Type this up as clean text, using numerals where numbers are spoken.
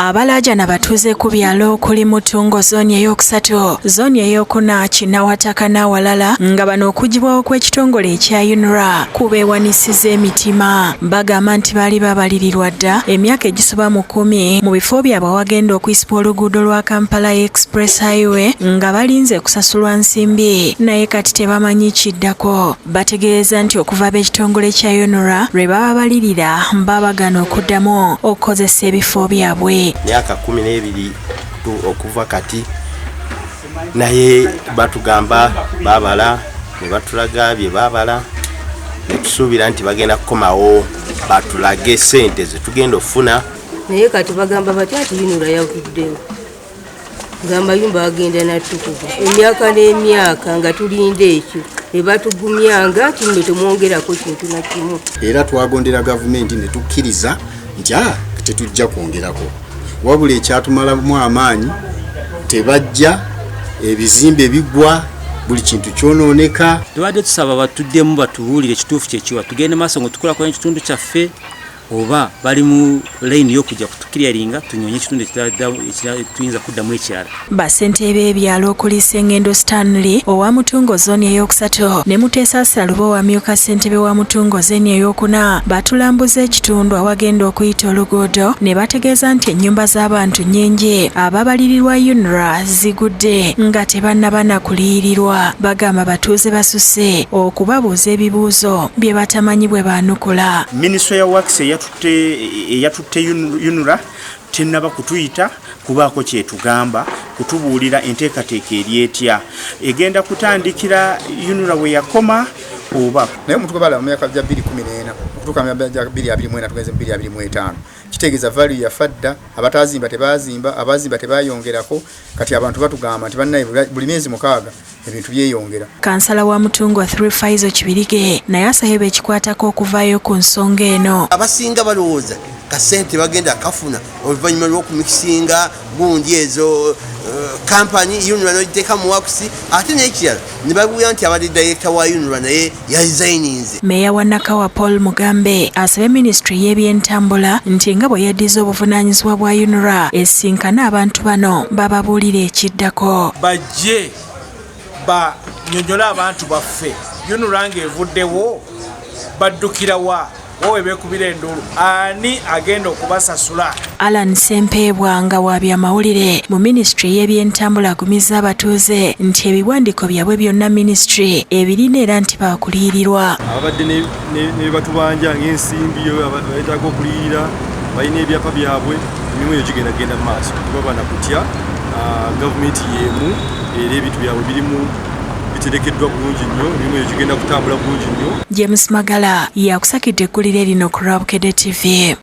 Abalaajana batuuze ku byalo okuli Mutungo zooni eyookusatu, zooni eyookuna, Kinawataka n'awalala nga bano okuggyibwawo kw'ekitongole ekya UNRA kubeewanisiza emitima. Bagamba nti baali babalirirwa dda emyaka egisoba mu 10 mu bifo byabwe awagenda okuyisibwa oluguudo lwa Kampala Express Highway nga balinze kusasulwa nsimbi naye kati tebamanyi kiddako. Bategeeza nti okuva ab'ekitongole kya UNRA lwe bababalirira babagaana okuddamu okukozesa ebifo byabwe. Myaka 12 okuva kati, naye batugamba babala ne batulaga bye babala ne tusuubira nti bagenda kukomawo batulage sente ze tugenda okufuna. Naye kati bagamba batya nti UNRA yavuddewo ng'amayumba agenda natukuba emyaka n'emyaka nga tulinda ekyo ne batugumyanga nti nno temwongerako kintu na kimu. Era twagondera gavumenti ne tukkiriza nti tetujja kwongerako, wabula ekyatumalamu amaanyi tebajja, ebizimbe bigwa, buli kintu kyonooneka. Tubadde tusaba batuddemu batubuulire ekituufu kyekiwa, tugende maaso nga tukulakulanya ekitundu kyaffe oba bali mu layini y'okujja kutukiryaringa tunyonye ekitundu tuyinza kuddamu ekirala. Bassentebe b'ebyalo okuli Ssengendo Stanley owa Mutungo zooni eyookusatu ne Muteesaasira Luba owamyuka ssentebe wa Mutungo zooni eyookuna batulambuza ekitundu awagenda okuyita oluguudo ne bategeeza nti ennyumba z'abantu nnyingi ababalirirwa UNRA zigudde nga tebannaba na kuliyirirwa. Bagamba batuuze basusse okubabuuza ebibuuzo bye batamanyi bwe baanukula. Minisitule ya Works eyatutte UNRA tennaba kutuyita kubaako kyetugamba kutubuulira enteekateeka eri etya, egenda kutandikira UNRA we yakoma oba. Naye omuntu gwe balaba mu myaka gya 2014 okutuuka mu myaka gya 2024 tugenze mu 2025, kitegeeza value yafa dda. Abatazimba tebazimba, abazimba tebayongerako. Kati abantu batugamba nti bannaye buli myezi 6 ebintu byeyongera. Kansala wa Mutungo 3 Faizo Kibirige naye asabye bekikwatako okuvaayo ku nsonga eno. Abasinga balowooza kasente bagenda kafuna oluvannyuma lw'okumikisinga gundi ezo kampani UNRA n'ogiteeka mu works, ate n'ekirala ne babuulira nti abadde director wa UNRA naye yaresigninze. Meeya wa Nakawa Paul Mugambe asabye minisitule y'ebyentambula nti nga bwe yeddiza obuvunaanyizibwa bwa UNRA esinkane abantu bano bababuulire ekiddako. Bajje banyonyole abantu baffe UNRA ng'evuddewo baddukira wa wowe beekubira enduulu, ani agenda okubasasula? Allan Ssempeebwa nga wa byamawulire mu minisitule y'ebyentambula agumizza abatuuze nti ebiwandiiko byabwe byonna minisitule ebirina era nti baakuliyirirwa. Ababadde ne batubanja ng'ensimbi beetaaga okuliyirira, balina ebyapa byabwe, emirimu eyo gigenda genda mu maaso, tebaba na kutya. Gavumenti y'emu era ebintu byabwe birimu biterekeddwa bulungi nnyo, emirimu eyo gigenda kutambula bulungi nnyo. James Magala yakusakidde eggulire lino ku Lwabukedde TV.